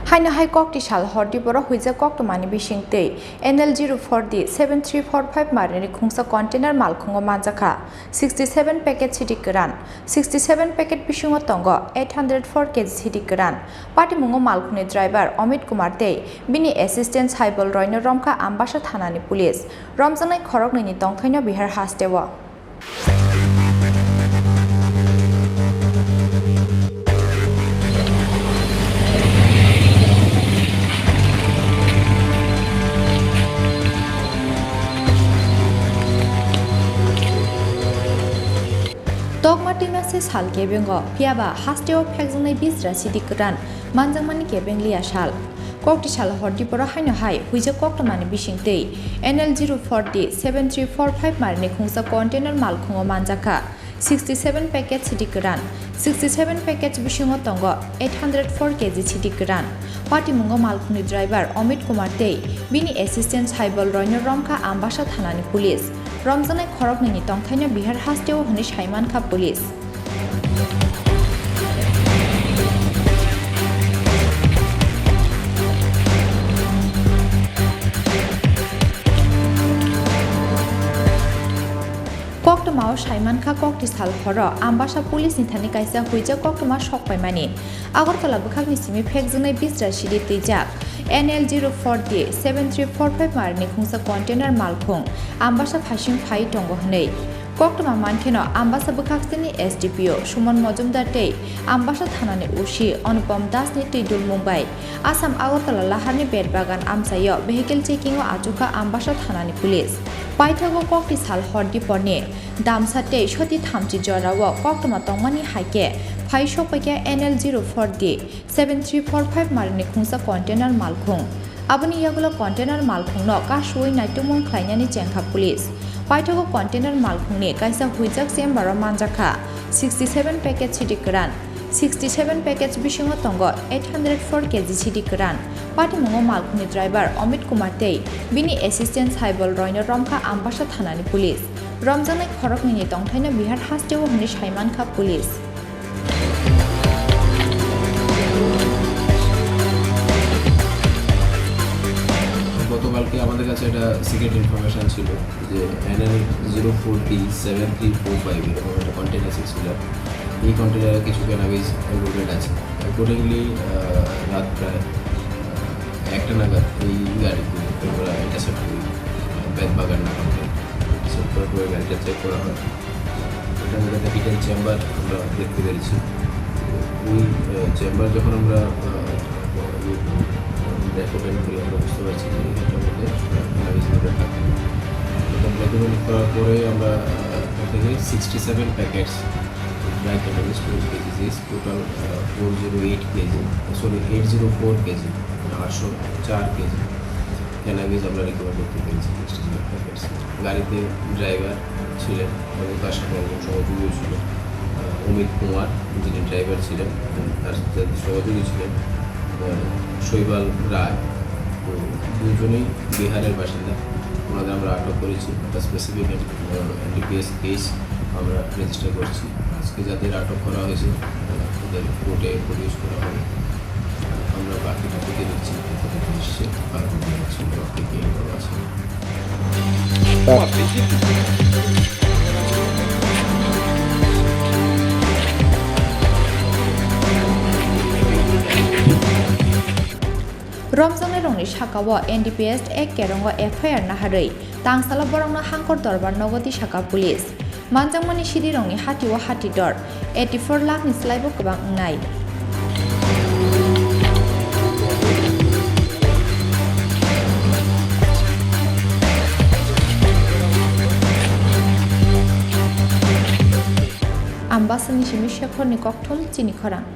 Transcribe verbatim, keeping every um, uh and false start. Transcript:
Haino hai kokti sal hor diboro huijak koktwmani bising twi N L zero four D seven three four five marini khungsa container malkhungo manjakha sixty seven packet sidik kwran, sixty seven packet bisingo tongo eight hundred four K G sidik kwran. Patimungo malkhungni driver Amit Kumar tei bini assistant Saibal Royno romkha Ambasa thanani police. Romjaknai khoroknwini tongthaino Bihar hasteo. Tokma twima se sal kebengo, phiyaba hasteo phekjaknai bisra sidik kwran manjakmani kebeng liya sal. Kokti sal hor diboro haino hai huijak koktwmani bising twi N L zero four D seven three four five marini khungsa container malkhungo manjakha sixty seven packet sidik kwran, sixty seven packet bisingo tongo eight hundred four K G sidik kwran. Patimungo malkhungni driver Amit Kumar tei bini assistant Saibal Royno romkha Ambasa thanani police. Romjaknai khoroknwini tongthaino Bihar hasteo hwnwi saimankha police. Koktwmao saimankha kokti sal horo Ambasa police ni thani kaisa huijak koktwma sokpaimani. Agartala bwkhakni simi phekjaknai bisra sidi twijak N L zero four D seven three four five marini khungsa container malkhung Ambasa phasing phai tongo hwnwi. Koktwma mankheno Ambasa bwkhaksini S D P O Suman Mojumdar tei Ambasa thanani O C Anupam Das ni twi dulmung bai Assam Agartala laharni Betbagan amchaio vehicle checking o achukha Ambasa thanani police. Paithago kokti sal hor diporni damsa tei soti thamchi jorao koktwma tongmani hai khe phai sokpaikha N L zero four D seven three four five marini khungsa container malkhung. Aboni yagulo container malkhungno kasuwi naitukmung khlainani chengkha police. Paithago container malkhungni kaisa huijak chamber o manjakha sixty seven packet sidik kwran, sixty seven packets bisingo tongo eight hundred four K G sidik kwran. Patimungo malkhungni driver Amit Kumar tei bini assistant Saibal Royno romkha Ambasa thanani police. Romjaknai khoroknwini tongthaino Bihar hasteo hwnwi saimankha police. গতকালকে আমাদের কাছে একটা secret information ছিল যে NL zero four D seven three four five এরকম একটা container six wheeler, এই কন্টেনারে কিছু ক্যানাবিস এনরোলমেন্ট আছে। অ্যাকর্ডিংলি রাত প্রায় আহ, একটা নাগাদ এই গাড়িগুলো আমরা ইন্টারসেপ্ট করি, আহ, বেতবাগান নাগাদ। ইন্টারসেপ্ট করার পরে গাড়িটা চেক করা হয়। এটার মধ্যে একটা হিডেন চেম্বার আমরা দেখতে পেরেছি। তো ওই, আহ, চেম্বার যখন আমরা, আহ, ওই, আহ, ব্যাগ ওপেন করি, আমরা বুঝতে পারছি যে এটার মধ্যে, আহ, ক্যানাবিস পাউডার থাকে। এটা ব্যাগ ওপেন করার পরে আমরা, আহ, এখান থেকে sixty seven packets dry cannabis, twelve KGs, total, uh, four zero eight KG, sorry, eight zero four KG, মানে আটশো চার কেজি ক্যানাবিস আমরা রিকভার করতে পেরেছি, সিক্সটি সেভেন প্যাকেটস। গাড়িতে ড্রাইভার ছিলেন এবং তার সাথে একজন সহযোগীও ছিল, আহ, অমিত কুমার, যিনি ড্রাইভার ছিলেন, তার সাথে সহযোগী ছিলেন, আহ, শৈবাল রায়। তো দুজনেই বিহারের বাসিন্দা। ওনাদের আমরা আটক করেছি। একটা স্পেসিফিক, আহ, এনডিপিএস কেস আমরা রেজিস্টার করছি। আজকে যাদের আটক করা হয়েছে, আহ, তাদের কোর্টে প্রডিউস করা হবে। আমরা বাকিটা থেকে দেখছি, কোথা থেকে এসছে, কার মধ্যে আছে, রক্তে কি এগুলো আছে। Romjaknairokni sakao N D P S Act kerongo F I R naharwi tangsalo borokno Hangkor Dorbar nogo tisakha police. Manjakmani sidirokni hatio hati dor eighty four lakh ni slaibo kwbang wngnai. Ambasani simi Shekhorni kokthum chini khorang.